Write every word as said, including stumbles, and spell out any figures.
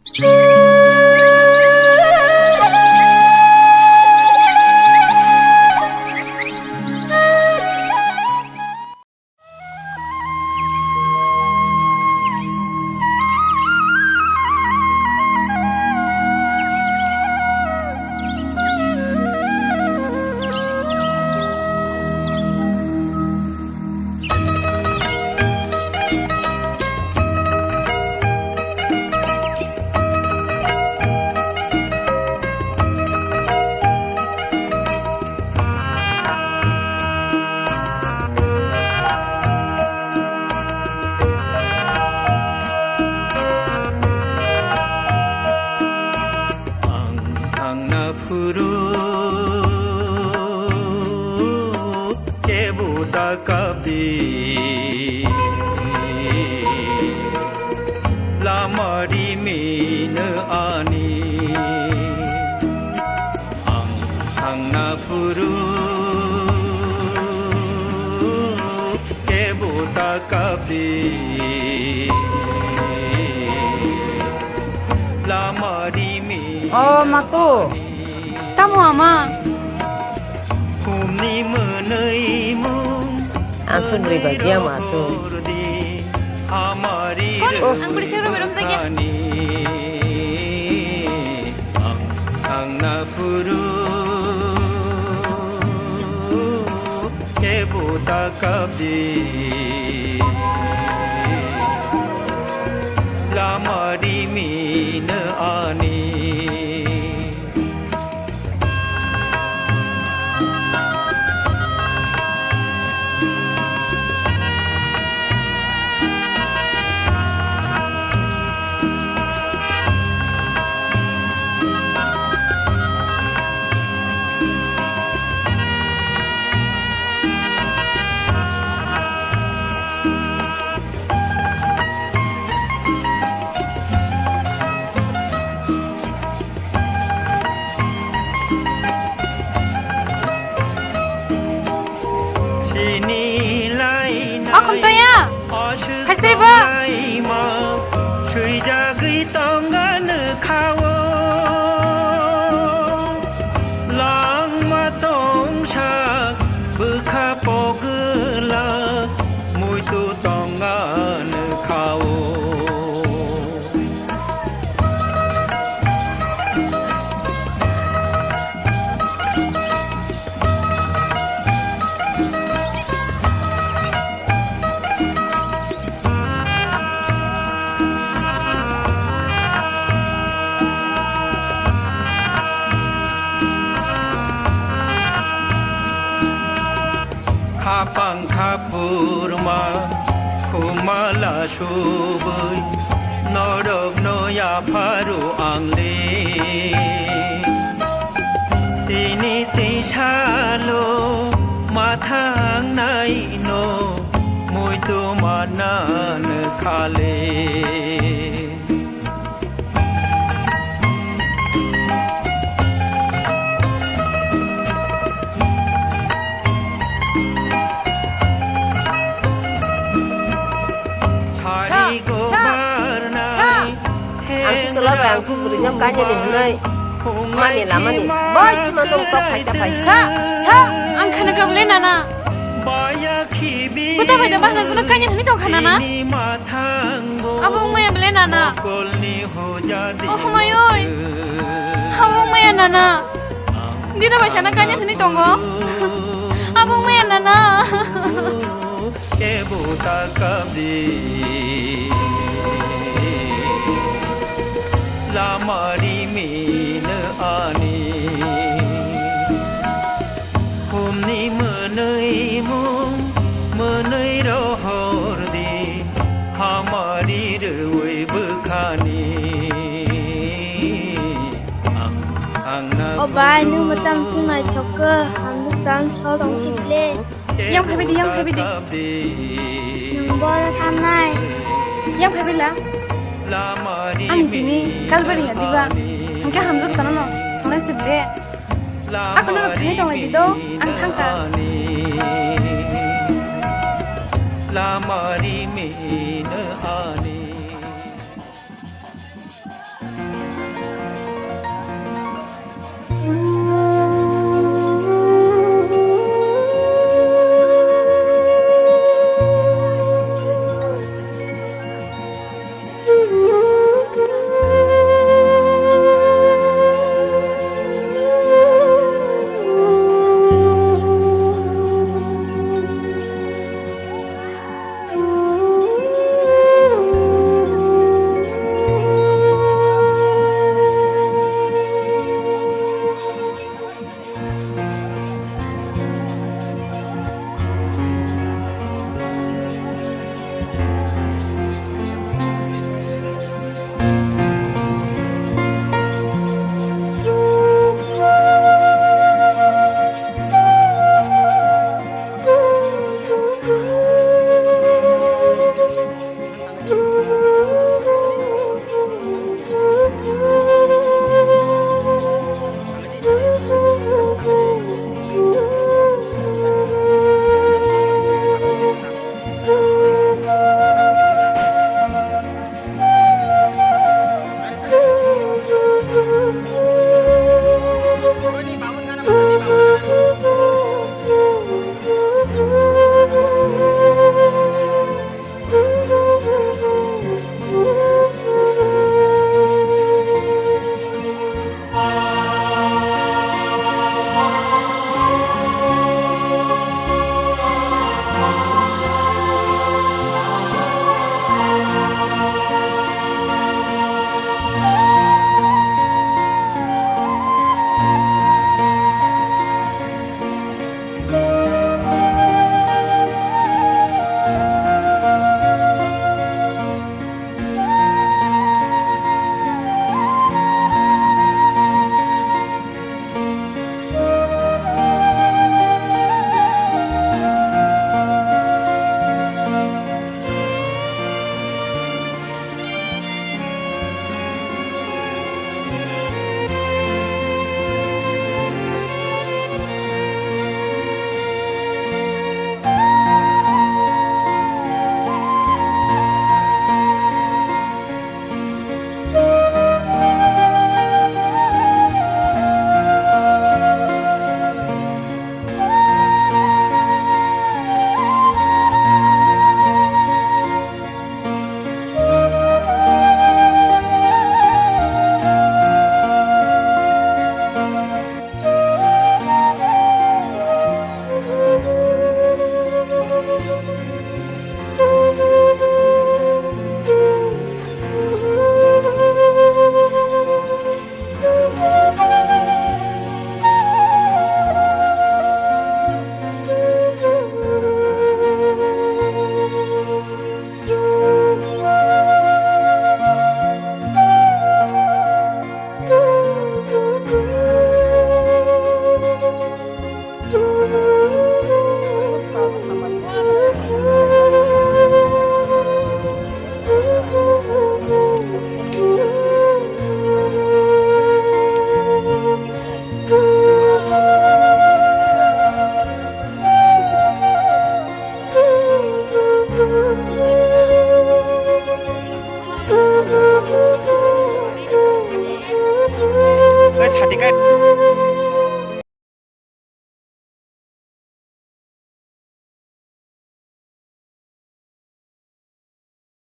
Ang thangna phuru kebo ta kapi lama rimino ani. Ang thangna phuru kebo ta kapi lama rimino. Oh, Mato. Tamo ama? Ang sundri bai biang ma sung. Koni, ang beri chero berom saja. Ang, ang na puru kebo ta kapi lama rimino ani. Akhum toya. Haisai ba. Swijagwi tongani khao. Langma tongsa bwkha pogwla muitu tongani khao. Khapang khapurma khumala subui norokno yapharu ang le. Tini tisalo mathang naino muitu manan khale. Sa, sa, sa. Ang si chwla bai ang si bwrwino kanya ni hwnwi mami lamani bai sima nung tok phaisa phai sa, sa. Ang khana kha bwle nana. Buta bai da bahna sino kanya hwnwi tong kha nana. Abo wngmaya bwle nana. Oh, homai oi. Abo wngmaya nana. Dida bai sana kanya hwnwi tongo. Abo wngmaya nana. Kebo ta kabi lama rimino ani. Humni mwnwi mung mwnwi rohor di hamari rwi bwkhani. Ang, ang na. O bai, nung mwtam thung naithok khe, ang bwkang so tong chikle. Yang phaibai di, yang phaibai di. Nung bor thanai. Yang phaibai la. Ani tini kalbari ya diba. Hingke hamjak tano no. Sonai sibde. Ako no thani tong di do. Ang thangka. Lama rimino ani.